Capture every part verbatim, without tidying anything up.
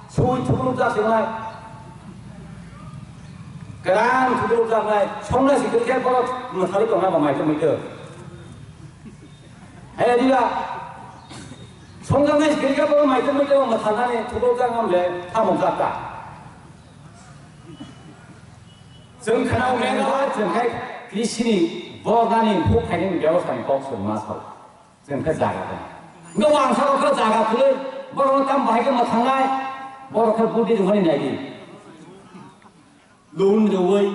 Sui thukluk jak sinai. Kwran thukluk jaknai. Songna sikir khe borok mwthali tongna ba mai tongwi tong. Hai diba. Songjaknai sikir khe borok mai tongwi tong, mwthanani thukluk jak ngamle tamo jak ta. Chwng khana ulengo, chwng khai krisini bornani phuk khainani bebostha ni kok chwng ma sao. Chwng khe jaga dong. Hwnkhe wangsa rok khe jaga khwlwi, borok no tam bahai khe mwthangnai, borok khe budi rwmani naidi. Loan rwui,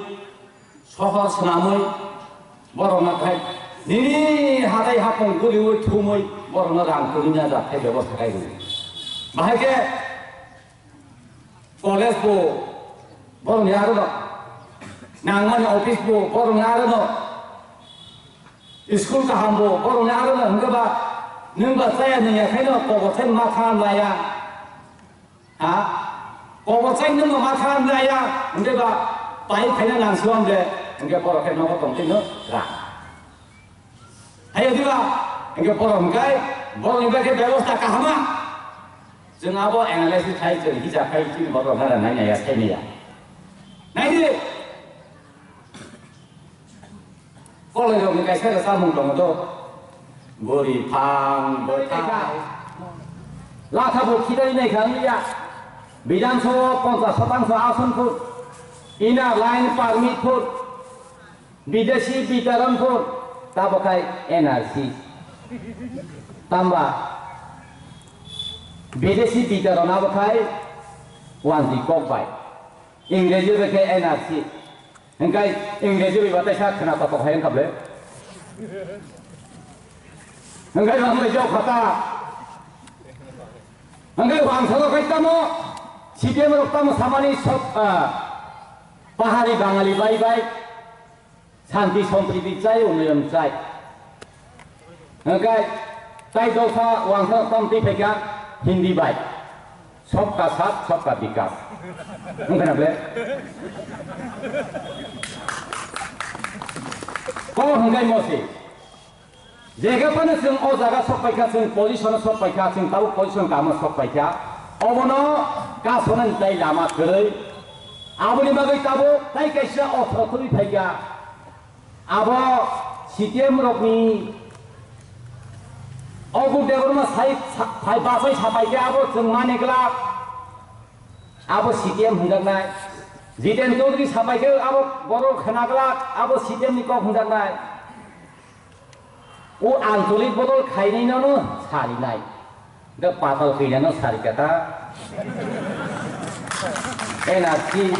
sohor swnamwi, borok no khai nini hatai hapung guriui thumui, borok no rang kwrwina jak khe bebostha khai rw. Bahai khe College bo borokni aro no, nangmani office bo borokni aro no, school kaham bo borokni aro no, hwnkhe ba nwng ba chaya nungya khe no kobo chai ma tha laya, ha, kobo chai nwng ma tha laya, hwnkhe ba pai phaina nang siwam de, hwnkhe borok khe nogo tong twi no ra. Hai diba, hwnkhe borok hwnkhe, borok hwnkhe khe bebostha kahama. Chwng abo analysis khai, chwng hijab khai, chini borok nara nai nai ya, sai nai ya. Nai di. Kolai rok ni kaisa kaisa mung tongo to. Bori phang, bwthai. Latha bo khidai nai kha wngya. Bidhan Sabha ponchash shotangsho ason phut. Inner line permit phut. Bidesi bitaron phut, tabo khai N R C. Tamba, bidesi bitaron abo khai wanti kok bai. Ingreji bai khe N R C. Hingkai Ingreji bai batai sa khna kotok hai wngkha ble. Hingkai bang bai jok khata. Hingkai bang sa kai tamo, C P M rok tamo samani sok, ah, pahari Bangali bai bai. Shanti sompriti chai, unnoyon chai. Hwnkhe tai dosa wangsa tamtwi phaikha Hindi bai. Sabka saath, sabka vikas. Wngkha na ble? Ko hwnkhe mosi. Jega phano chwng o jaga sok paikha, chwng position o sok paikha, chwng tabuk position kamo sok paikha. Obono kasonani tai lama kwrwi. Aboni bagwi tabuk tai kaisa otho thwi phaikha. Abo C P M rokni Ogu Debbarma sai sa-, phai bachai sapai khe abo chwng mani glak. Abo C P M hwnjaknai. Jiten Chaudhary sapai khe abo borok khna glak, abo C P M ni kok hwnjaknai. O ancholik bodol khainai no no sarinai. Da patal khainai no sari kata. N R C.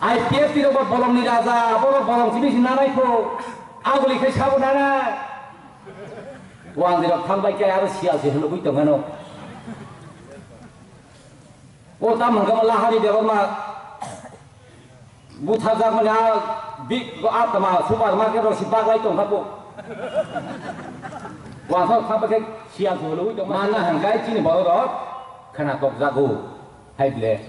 I P F T rok ba bolong ni raja, borok bolong simi si nanai kho. Aguli khai sabo nanai. Wang dirok thang bai khe aro sial si hwnwi tong ano. O tam hwnkhe lahari Debbarma. Butharjakmani a big, a tama supermarket rok si baglai tongkha bo. Wansok kha bakhe siya thulwi tongma. Mana hwnkhai chini borok rok khna tokjago hai ble.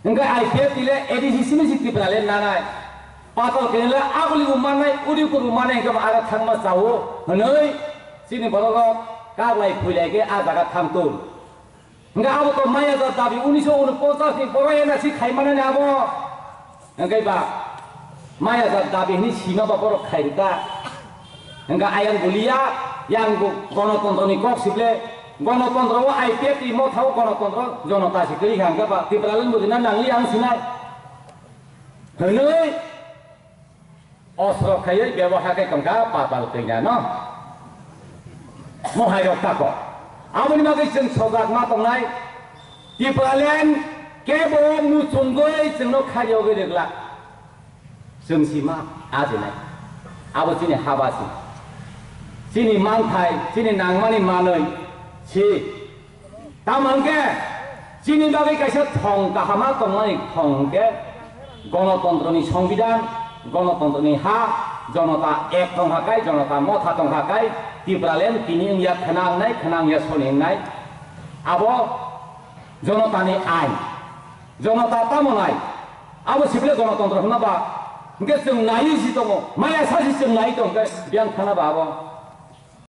Hwnkhai I P F T le A D C simi si Tripura le nanai. Patal kene le aguli umannai, udi kur umannai hwnkhai bo ara thangma chao hwnwi chini borok rok kaglai phuilai khe a jaga thang tung. Hingke abo to maya jat dabi unisho unoponchas ni poro N R C khaimanani abo. Hingke ba maya jat dabi hini sima ba borok khairika. Hingke ayang bulia, yang bo gonotontro ni kok sible, gonotontro o I P F T motha o gonotontro jonota si kiri hingke ba Tipraland bo dina nangli ang sinai. Hwnwi Osro khaiwi beboha khe tongkha patal kanya no. Mohai rok tako. Aboni bagwi chwng sojak ma tongnai. Tipraland kebo muchungwi chwngno khariogwi rwglak. Chwng si ma ajinai. Abo chini haba si. Chini manthai, chini nangmani manwi si. Tamo hwnkhe chini bagwi kaisa thong kahama tongmani thong hwnkhe gonotontroni songbidan, gonotontroni ha, jonota ek tongkha kai, jonota motha tongkha kai, Tipraland tini wngya khna wngnai, khna wngya soni wngnai. Abo jonotani ain. Jonota tamo nai? Abo sibile gonotontro hwnma ba? Hwnkhe chwng naiwi si tongo, maya sa si chwng naiwi tong khe biyang khana ba abo?